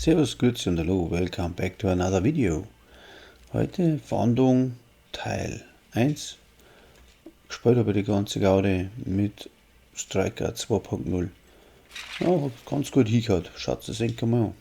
Servus, Grüezi und Hallo, welcome back to another video. Heute Fahndung Teil 1. Gespielt habe ich die ganze Gaude mit Striker 2.0. Ja, hat ganz gut hingehört. Schaut es endlich mal an.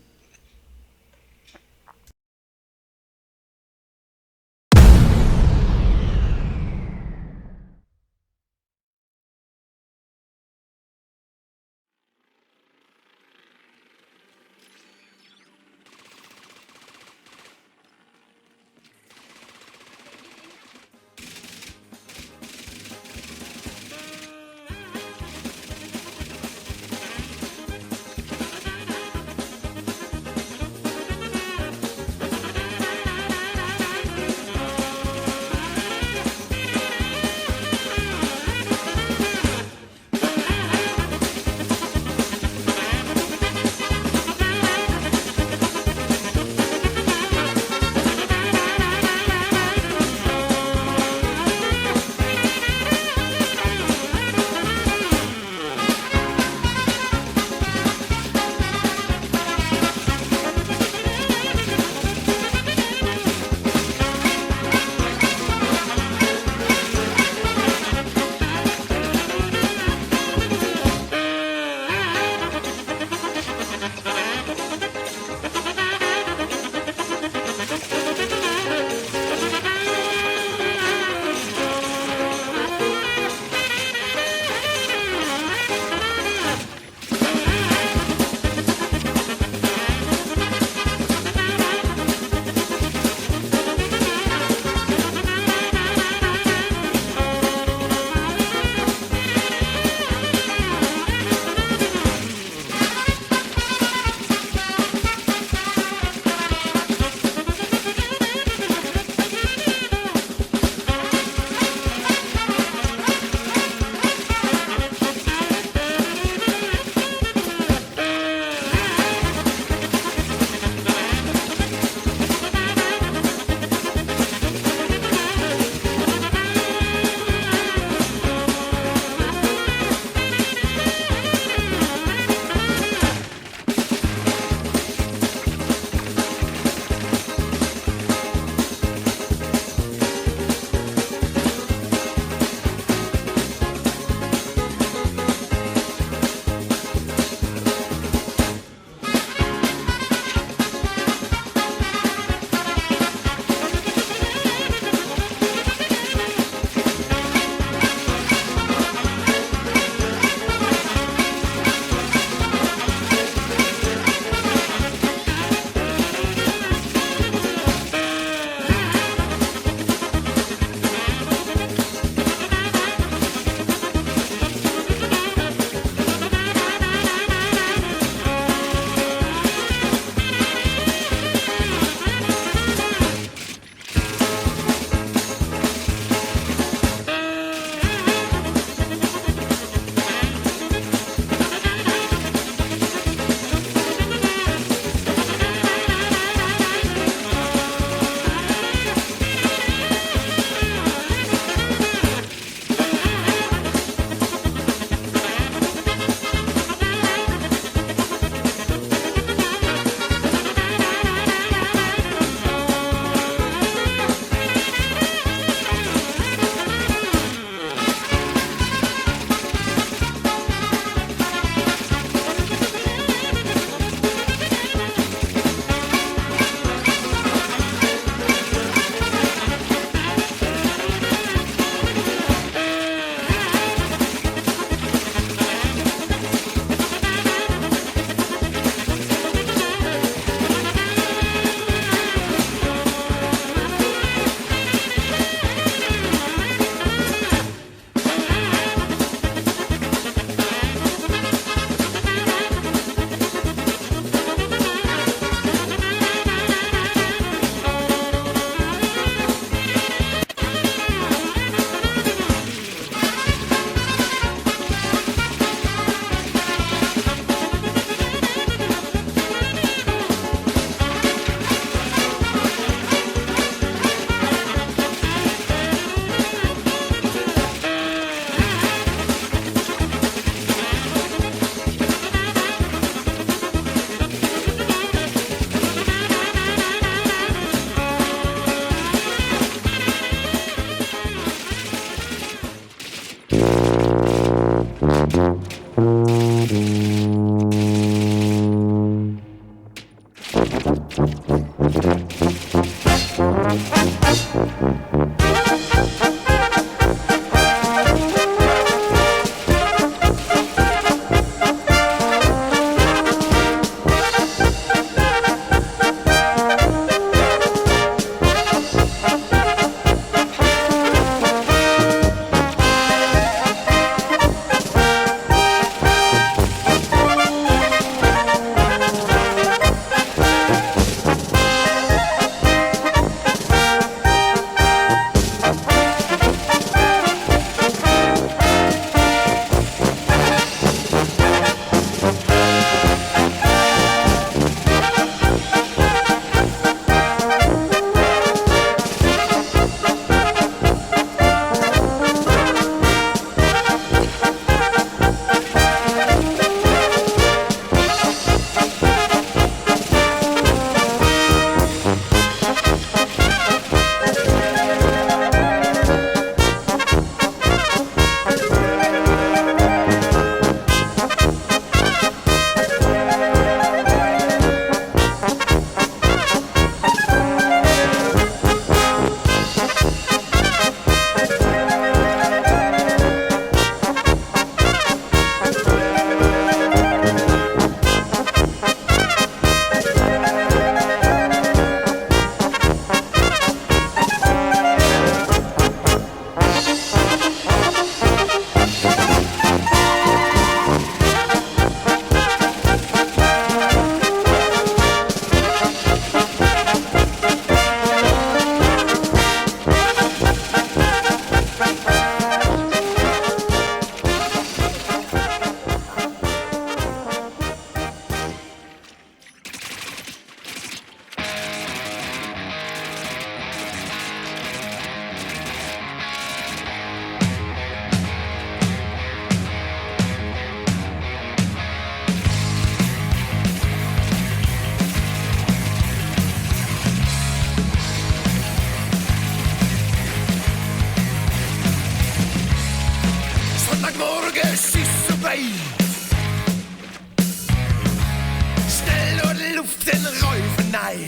Nei.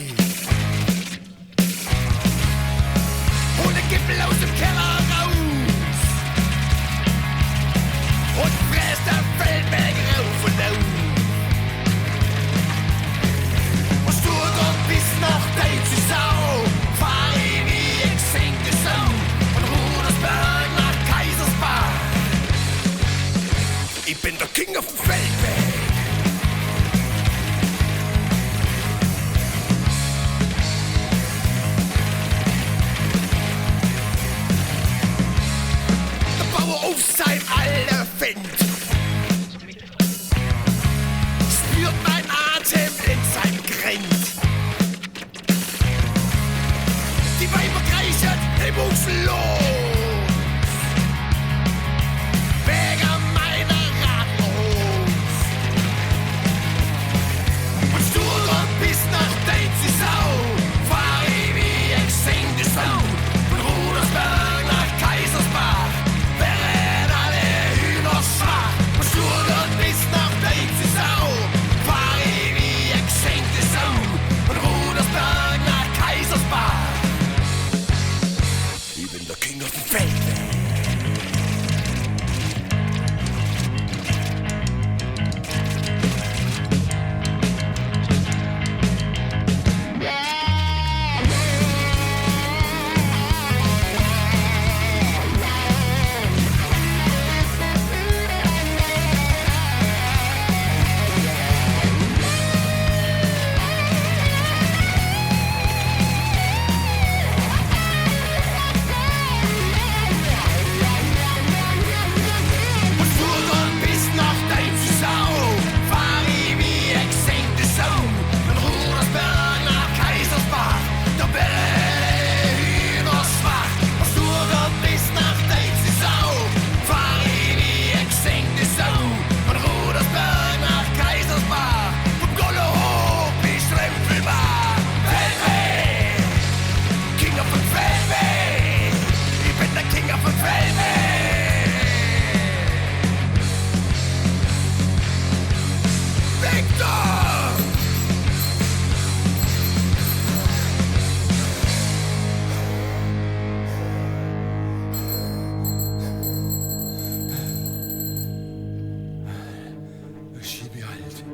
Hol den Gipfel aus dem Keller raus und fress der Feldberg rauf und auf. Und Stuttgart bis nach Deizisau fahr ich wie ich gesenkte Sau von Rudersberg nach Kaisersbach. Ich bin der King auf dem Feldweg. Der Bauer auf seinem alten Fendt spürt mein Atem in seinem Grind. Die Weiber kreischen hemmungslos wegen meiner Radlerhose. Und Stuttgart bis nach Deizisau fahr ich wie ich gesenkte Sau. Von Rudersberg nach Kaisersbach wären alle Hühner schwach. Von Stuttgart bis nach Deizisau fahr ich wie ich gesenkte Sau. Von Rudersberg nach Kaisersbach. Ich bin der King of the Feldweg. Und Stuttgart bis nach Deizisau fahr ich wie ich gesenkte Sau. Von Rudersberg nach Kaisersbach, da werde Hühner schwach. Von Stuttgart bis nach Deizisau fahr ich wie ich gesenkte Sau. Von Rudersberg nach Kaisersbach, vom Goller hoch bis Strempelbach. Feldweg, King of the Feldweg, ich bin der King of the Feldweg. Victor! Schieb ich halt.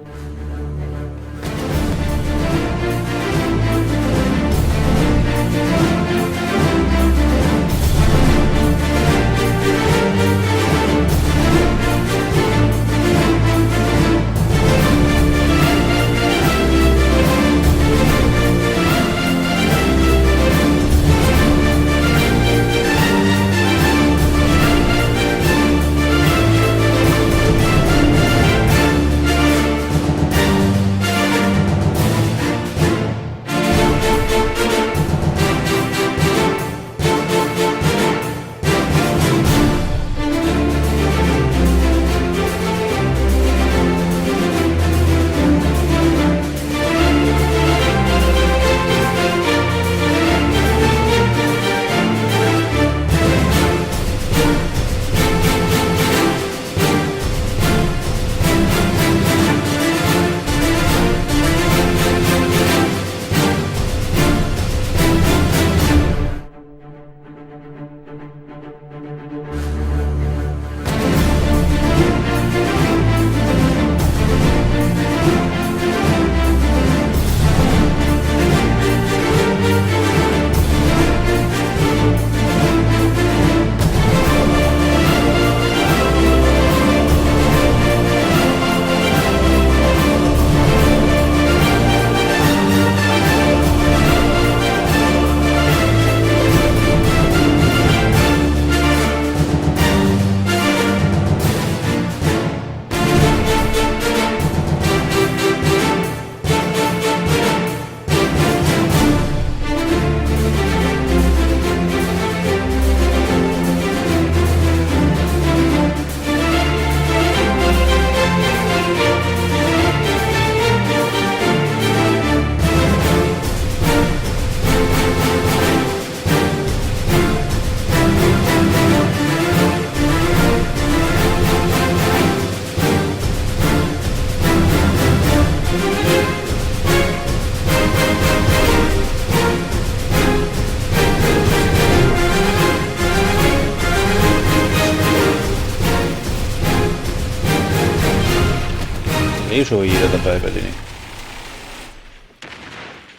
Eh schon jeder dabei bei denen.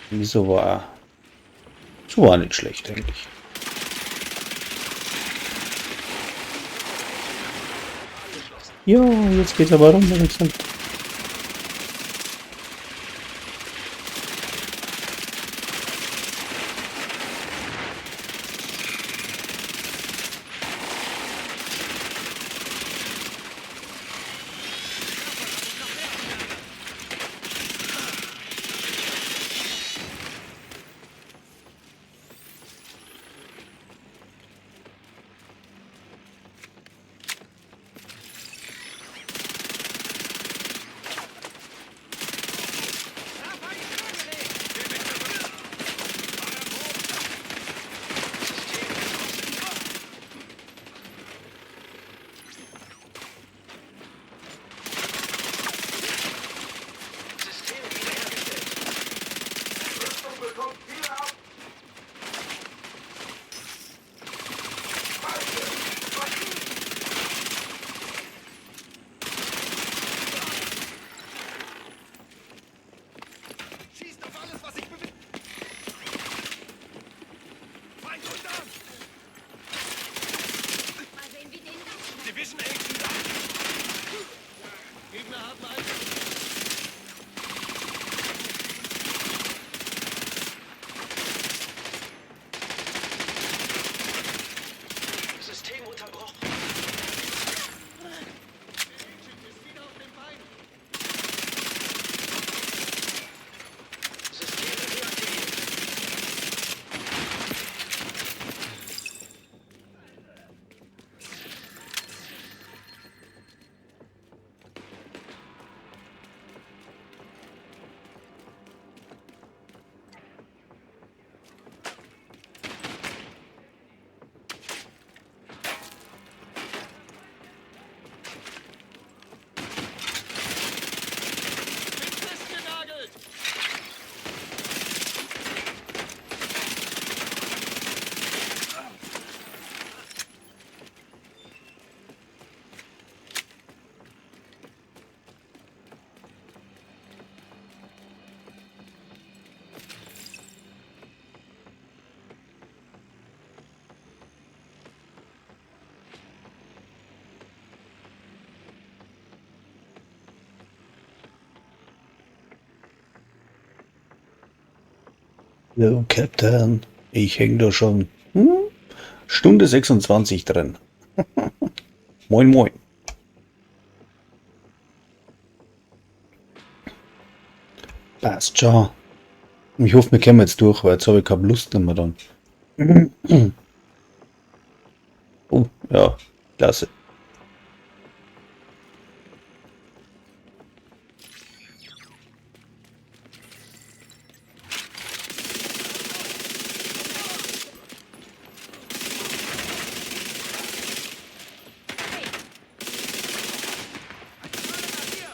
Wieso war... So war nicht schlecht eigentlich. Ja, jetzt geht's aber runter, wie gesagt. Schießt auf alles, was sich bewegt. Feind unter! Mal sehen, wie denen das schmeckt. Division 8 da! Gegner haben einen. System unterbrochen. Ist wieder auf dem Bein. System deaktiviert. Bin festgenagelt! Hallo Captain, ich häng da schon Stunde 26 drin. Moin moin. Passt schon. Ich hoffe, wir kommen jetzt durch, weil jetzt habe ich keine Lust mehr dann. Oh, ja, klasse.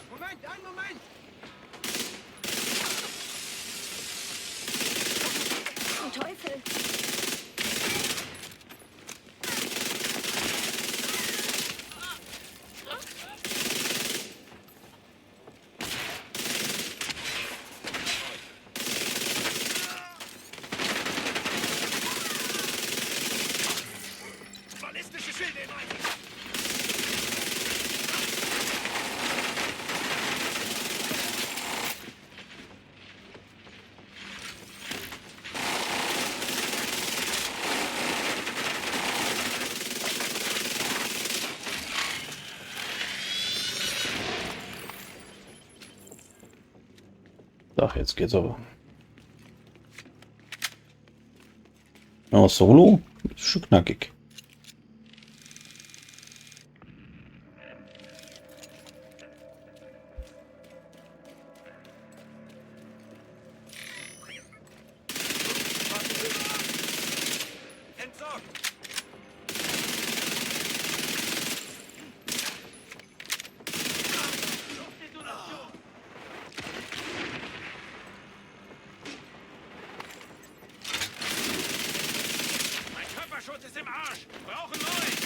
Moment, einen Moment! Zum Teufel. Ballistische Schilde im Einsatz! Ach, jetzt geht's aber. Ja, Solo ist schon knackig. Entsorgt! Mein Körperschutz ist im Arsch! Brauchen neuen!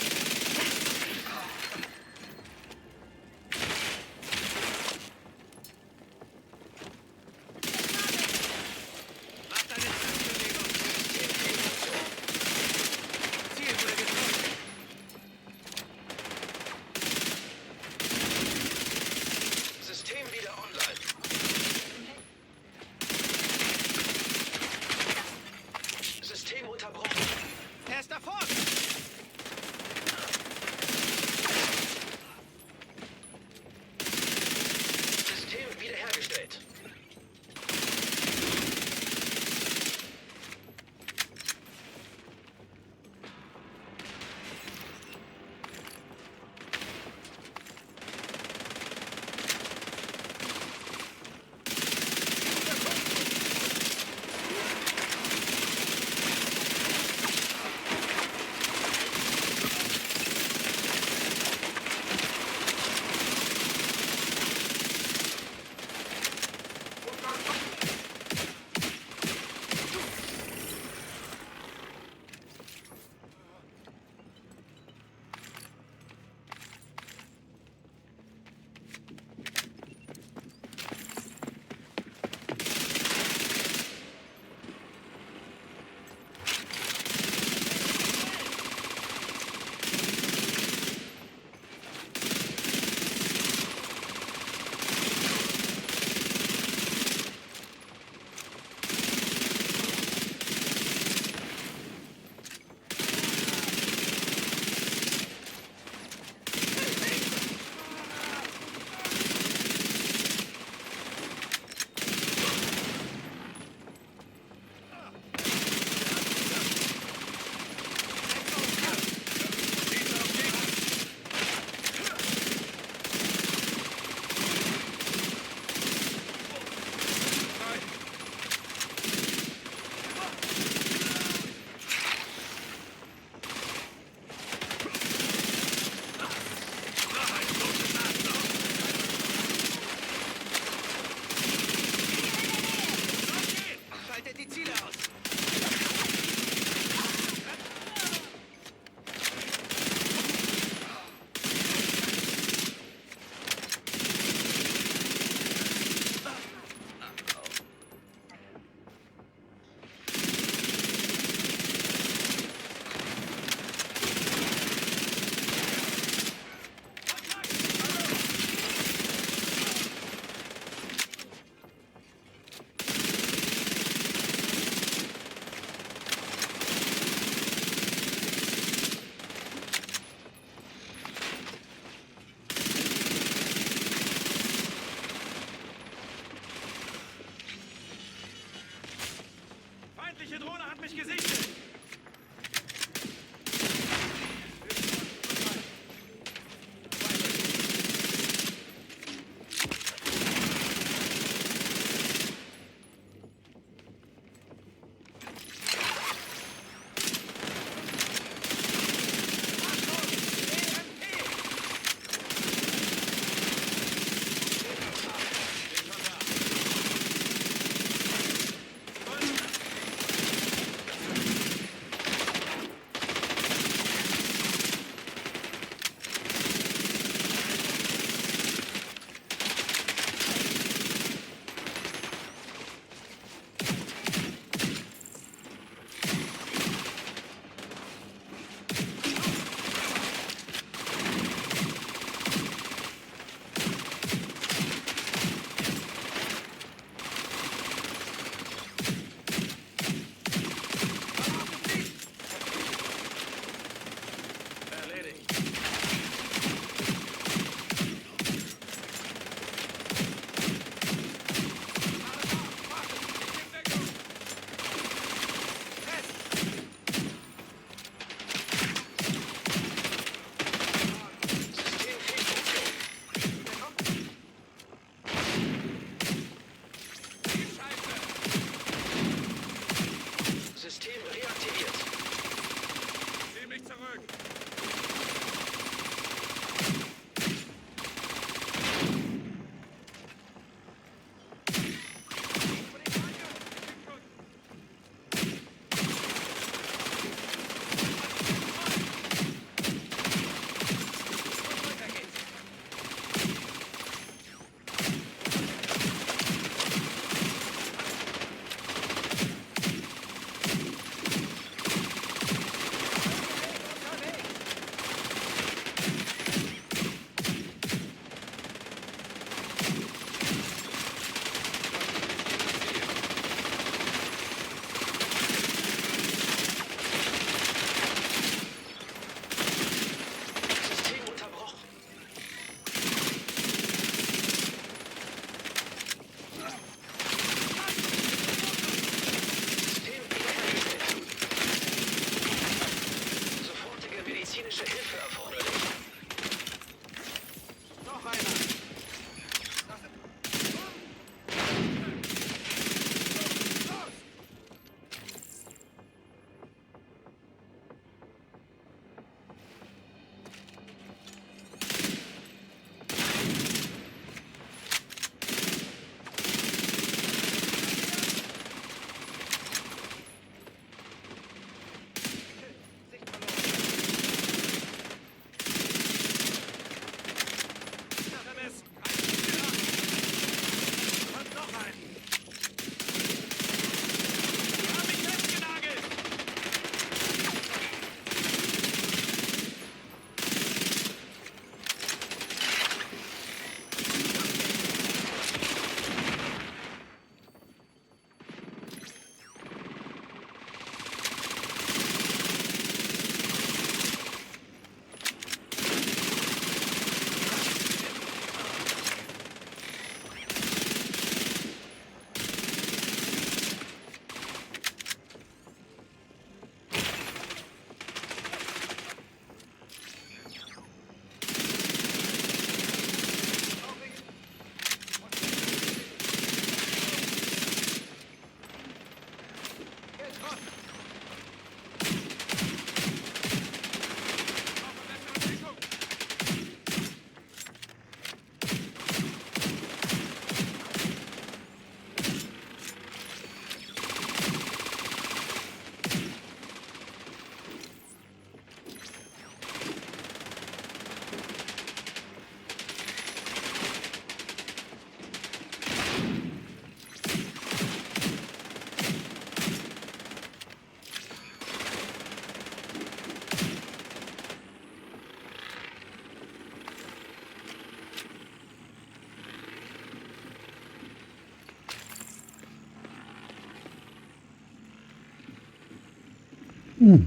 Gerät,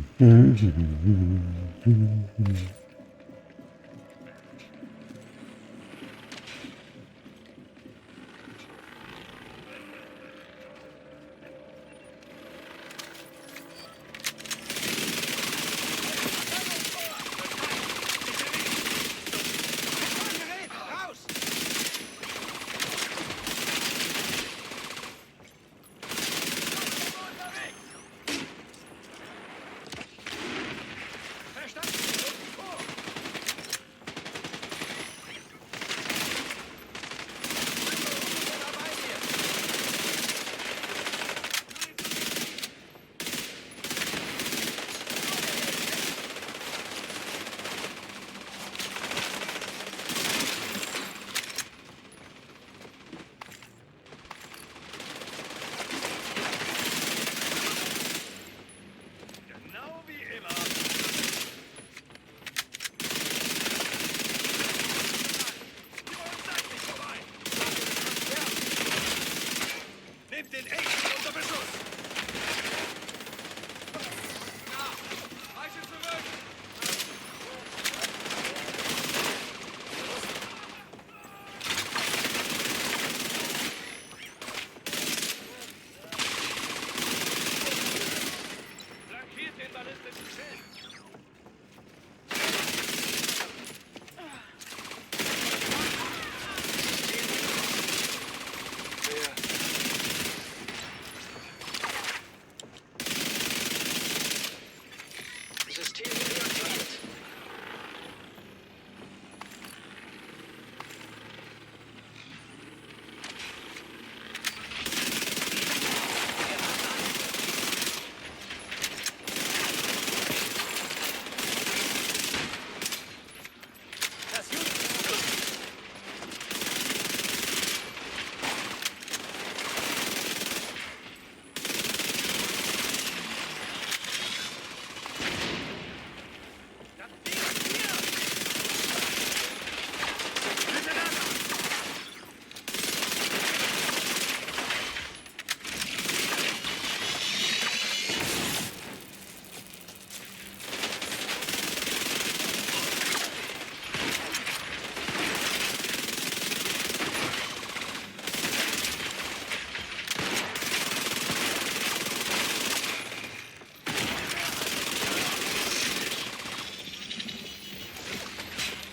raus! Verstanden! Vor! Bei mir! Genau wie immer. Die wollen seitlich vorbei. Nehmt den Agent unter Beschuss. Weiche zurück. Flankiert den ballistischen Schild. System deaktiviert. Das Unit. Das Ding ist hier! Miteinander!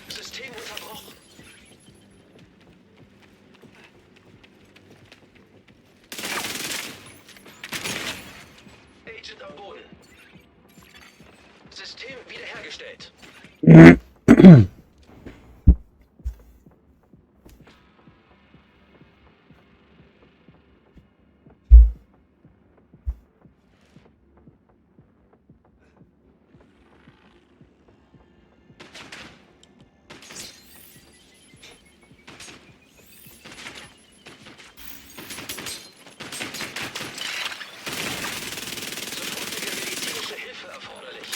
System unterbrochen. Agent am Boden. System wiederhergestellt. Sofortige medizinische Hilfe erforderlich.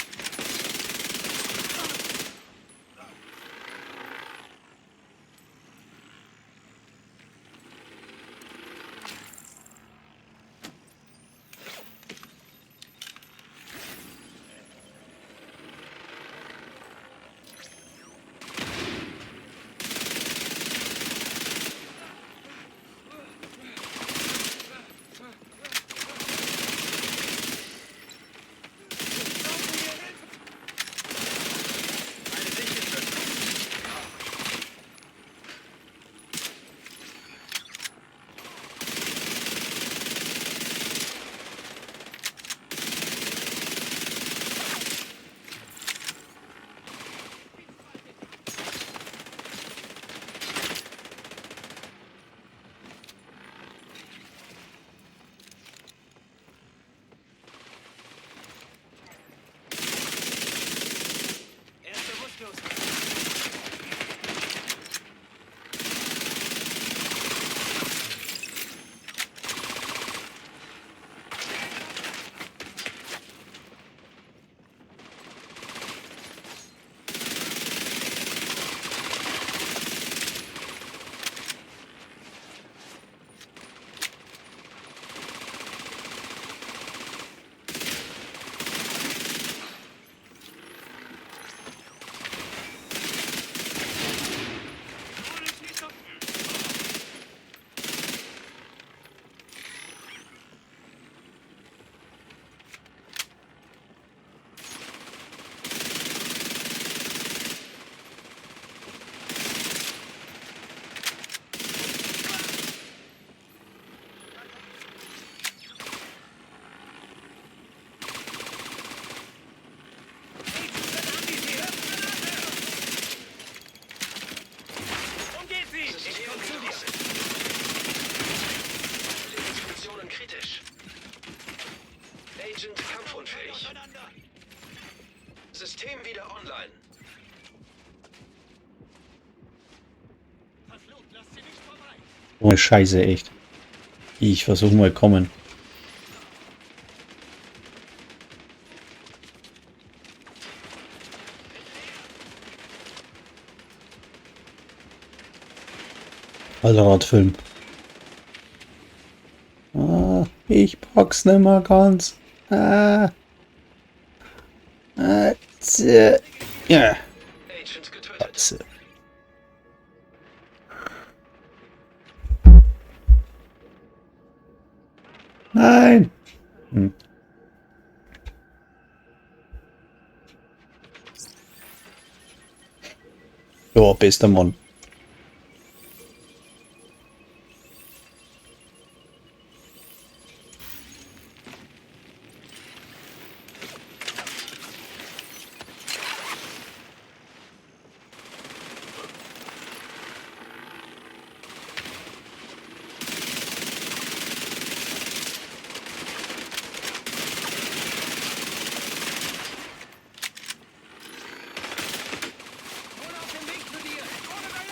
Ohne Scheiße, echt. Ich versuche mal kommen. Allradfilm. Ah, ich pack's nicht mehr ganz. Ah. Ah, ja. Agent getötet. Scheiße. Nein! Hm. Ja, bester Mann. Schon auf dem Weg zu dir! Ohne deine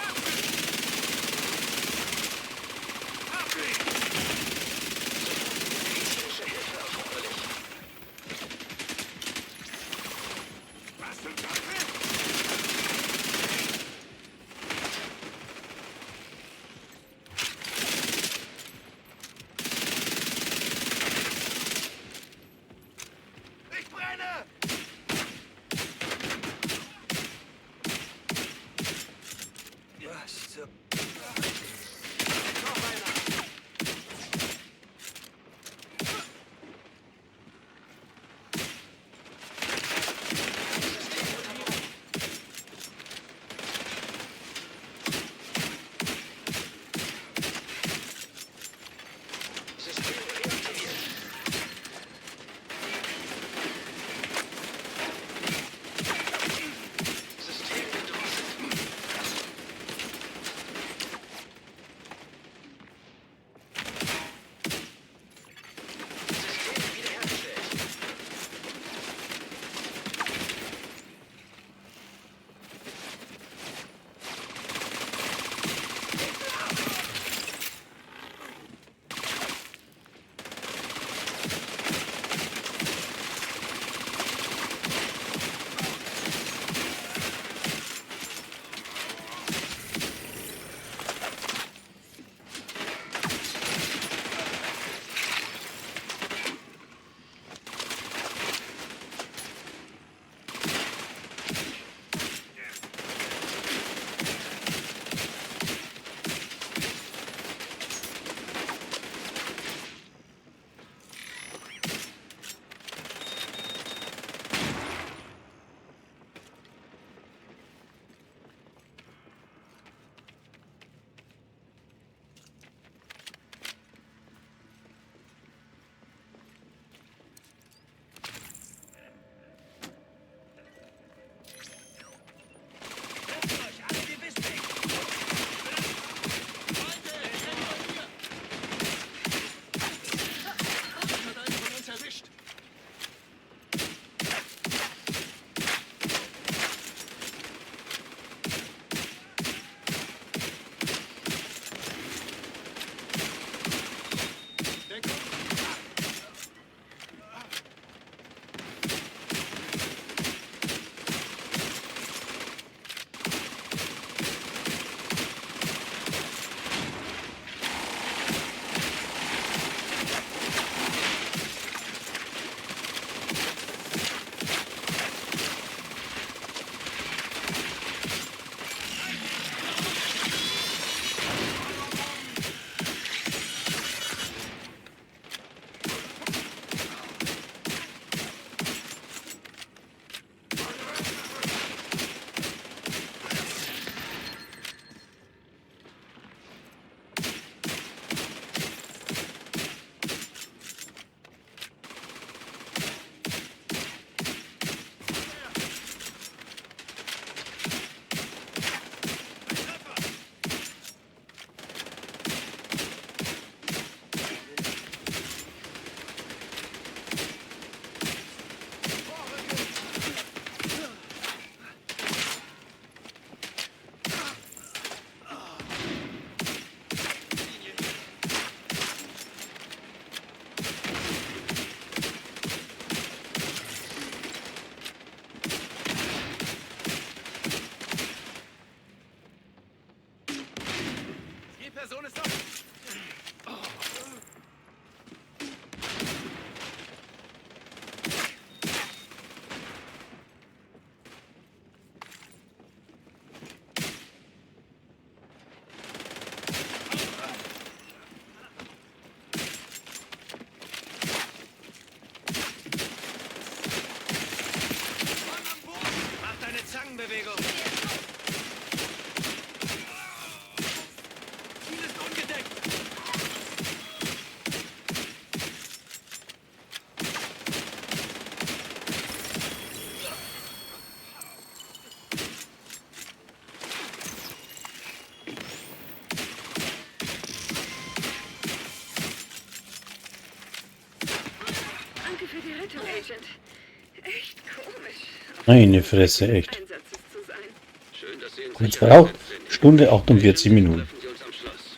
für die Rettung, Agent. Echt komisch, auf Meine Fresse, echt. Einsatzes zu sein. Schön, dass Sie in Kurz Sicherheit braucht. sind, Cindy. Stunde 48 Minuten. Treffen Sie uns am Schloss.